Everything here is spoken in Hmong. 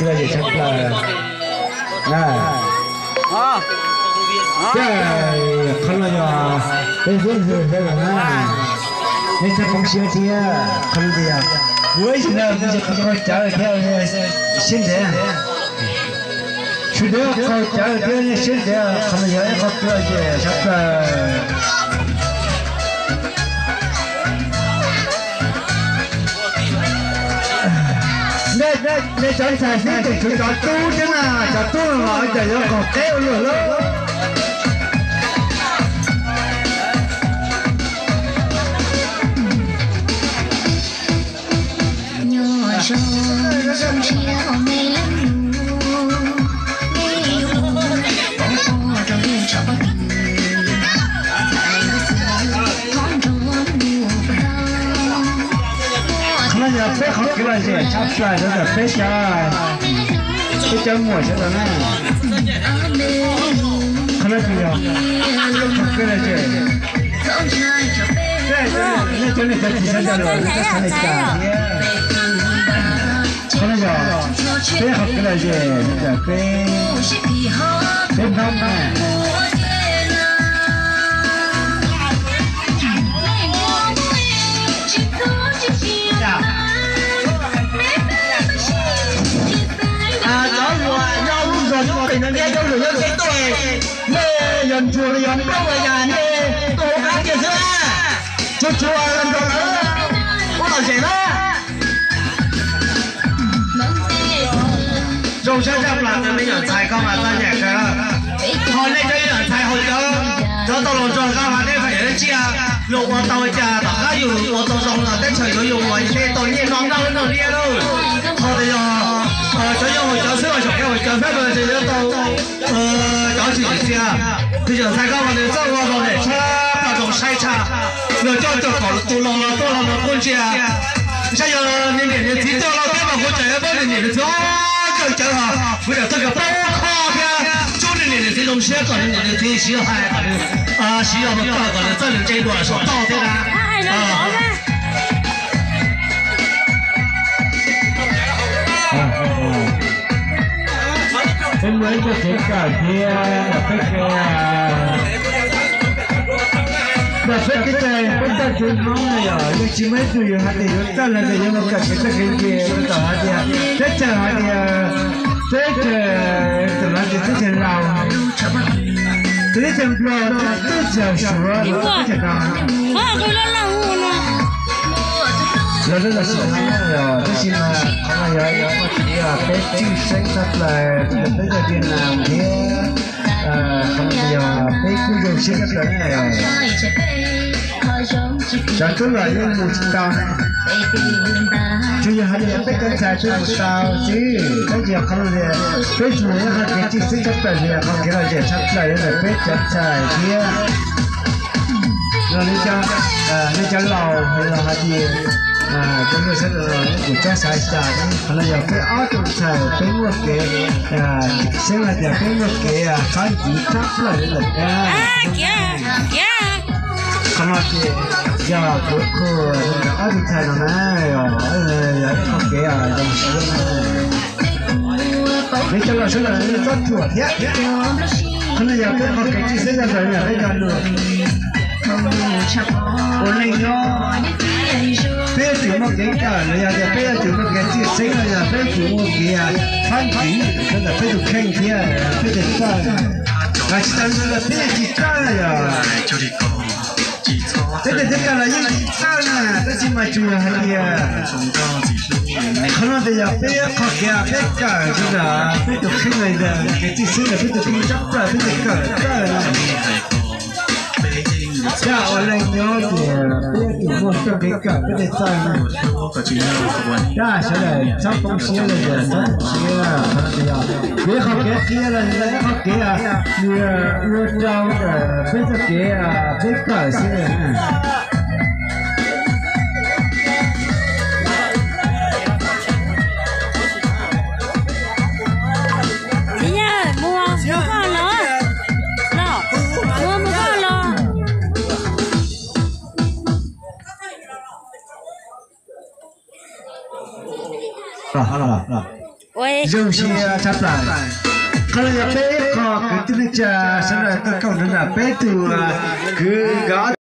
Yog tshaj plaws na. Thiab qhov no yog peb hlub hlub lawm na. Nej txhob poob siab thiab, qhov no yog ua ib sim neej kuv tsis qaug cawv thiab siab ntev. Sawv daws qaug cawv thiab siab ntev, qhov no yog ib qho kev lom zem tshaj plaws. Nej cov ntxhais xwb ces tshuav cov tub thiab na, cov tub los cas yuav qaug qeb ua luaj lawm. Qhov no yog peb qhov kev lom zem tshaj plaws rau ntawm peb cov, peb cov muam sawv daws na. Qhov no tsis yog qhov kev lom zem. Nej cov niam cov txiv sawv daws los nej txhob xav li cas thiab. Qhov no yog peb qhov kev lom zem ntawm peb, peb Hmoob na. Cov hluas nyob lub zos nyob pem no thiab cov hluas nyob txhua tuaj, nej yog ntsuag los yog nplooj los yog nej tuaj hauv qab kiag xwb, tsuag tsuag los nrog lawv ua lom zem na. Zoo siab tshaj plaws tus me nyuam ntxhais koj mas txom nyem kawg. Ho nej cov me nyuam ntxhais hauv cov, cov tau los nrog koj mas nej phem tsiaj, luag ua tau cas tom qab yus ua tau zoo los teb chaws yuav yus ua, nej tau nyiaj noj noj noj liab lauj. Ho tias yog cov yog hauv cov xwb los xyov qhia hauv cov thiab no ces yuav tau cov tsis tsim txiaj. Tus me nyuam ntxhais koj mas nws txawj ua lom zem tshaj plaws, zoo saib tshaj. Luag coj cov kom tus los los tuaj los no kuj ntsia. Saib yog nws niam nws txiv tuaj los thiab mas kuv tseem muab nws niam nws txiv kawm cawv hos kuv tseem txoj kev paub kho thiab. Tsuas nws niam nws txiv zoo siab kom nws niam nws txiv siv hais kom nws, siv yog kom nws txawj nws ntse dua saum toj thiab na. Peb muaj ib txoj kev kawm thiab peb, ntawm peb kev cai peb txawj kev Hmoob na yog yeej tsis muaj ib tug yus hais tias yuav txawj los tias yuav mus kawm kev txawj kev ntse rau tom hais tias teb chaws hais tias teb chaws, teb chaws Laus, teb chaws Nplog, teb chaws Suav, teb chaws no. Lawv lub los sim no yog tab sis mas qhov no yog ib qho kev peb tshwj xeeb tshaj plaws rau peb cov Viaj Nam thiab qhov no yog peb kuj zoo siab tshaj plaws na. Cov tub los yeej mus tsis tau na. Tsuas yog hais tias peb cov ntxhais peb mus tau xwb, tab sis qhov no tias peb tsis muaj ib qho kev tshwj xeeb tshaj plaws li, qhov kev lom zem tshaj plaws li ntawm peb cov ntxhais thiab. Los nej cov, nej cov laus los hais tias cov niam sawv daws los nej kuj txhob xav cas, qhov no yog peb ob tug ntxhais peb muaj kev, xeeb hais tias peb muaj kev qab ntxiv tshaj plaws li lawm thiab. Qhov no ces yog kuv qhuas rau ntawm ob tug ntxhais no na, yog ib qho kev zoo siab na. Peb cov laus sawv daws nej txhob ruam thiab. Qhov no yog peb qhov kev tshwj xeeb tshaj plaws na peb cov laus. Ua neej nyob peb yuav tsum muaj kev kawm los yog tias peb yuav tsum muaj kev tshwj xeeb los yog peb yuav tsum muaj kev qab ntxiv rau ntawm peb tus kheej thiab peb tus txawj. Los tsis tau li ntawd peb yeej tsis txawj yog. Peb tus kheej los yeej tsis txawj na, tab sis mas tsuas yog hais tias qhov no ces yog peb qhov kev peb kawm tsis tau peb tus kheej los yog kev tshwj xeeb ntawm peb tus kheej tshaj plaws peb thiaj kawm txawj no. Coj ua neej nyob ces peb yuav tsum muaj txoj kev kawm peb thiaj txawj na. Coj sawv daws txhob poob siab los yog txhob poob siab, qhov no ces yog peb qhov kev qhia los yog qhov kev ua rau peb txoj kev peb kawm xwb. Txiv Yawg, mus mus koj los, los, mus mus koj los. Ua Zoo siab tshaj plaws. Qhov no yog peb qho kwv tij neej tsa sawv daws tuaj koom nrog nram peb tug kwv nkawd ob